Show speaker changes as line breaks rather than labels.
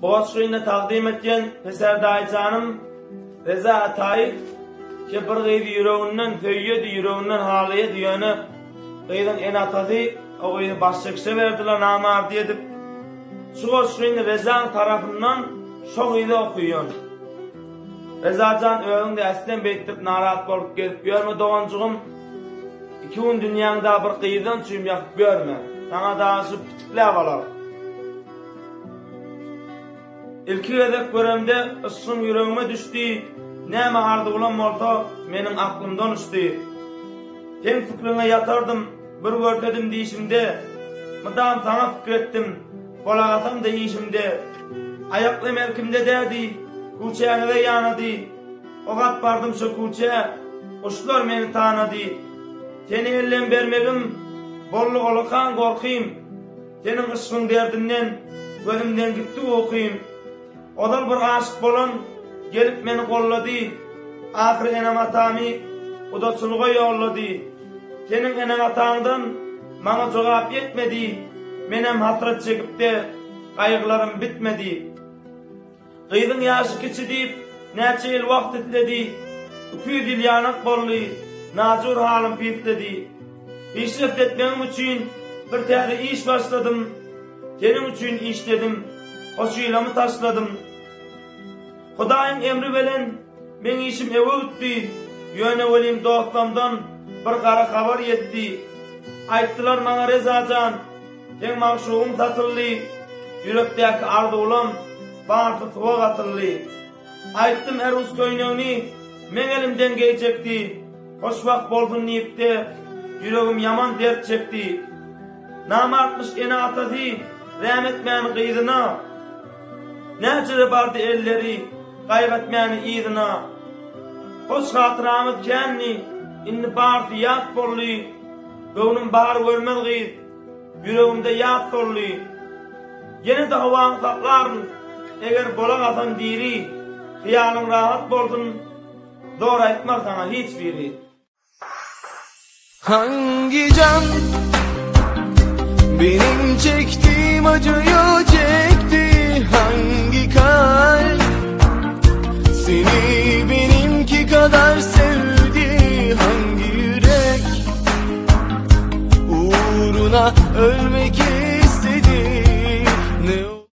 Bu goşgyny tagdym etýän Peser daýyjanym Reza Ataýew ki bir gyzy ýüreginden söýýedi, ýüreginden halaýady ýöne gyzyň ene-atasy o gyzy başga kişä berdiler namardy edip. Şu goşgyny Rezaň tarapyndan şo gyza okaýan. Rezajan özüňde äslen beýtdip narat bolup gezip ýörme doganjygym. Iki gün dünýäň da bir gyzdan çüým ýakyp ýörme. Saňa daşy pitikläp alar. Ilki gezek göremde yşgyň ýüregime düşdi, Näme arzuwlam bolsa meniň aklymdan uçdy. Seň pikriňe ýatardym, bir görsedim dişimde, Mydam saňa pikir etdim, bolagasam-da işimde. Aýaklam erkimde dädi, küçäňize ýanady, Ogat bardym şo küçä, guşlar meni tanady. Seni elden bermegim, boldy olakan gorkym. Seniň yşgyň derdinden gözümden gitdi ukym. Ozal bir aşyk bolan gelip meni gollady, Ahyry enem-atamy gudaçylyga ýollady. Seniň eneň-ataňdan maňa jogap ýetmedi, Menem hasrat çekip-de gaýgylarym bitmedi. Gyzyň ýaşy kiçi diýip, näçe ýyl wagt isledi, 200 ýyl ýanak boldy, najur halym pisledi. Işlet etmegiň üçin bir täze iş başladym, Seniň üçin işledim, hoşylamy taşladym. Hudaýyň emri belen meň işim öwe gitdi, Ýöne welin dostlamdan bir gara habar ýetdi. Aýtdylar maňa Reza jan, Seň magşugyň satyldy, Ýürekdäki arzuwlam barsy suwa gatyldy. Aýtdym erus köýnegini meň elimden geýjekdi, Hoşwagt bolsun diýipde, ýüregim ýaman dert çekdi. Namartmyş ene-atasy räm etmäni gyzyna, Näçede bardy elleri gaýgy etmäni yzyna. Hoş hatyramyz kändi, indi barsy ýat boldy, Göwnüm bar görmez gyz, Ýüregimde ýas soldy. Ýene-de howaňy saklaryn, Eger bola galsam diri, Hyýalyň rahat bolsun, Zor aýtmaz saňa hiç biri.
Hangi can benim çektiğim acıyı çekti Hangi kalp seni benimki kadar sevdi Hangi yürek uğruna ölmek.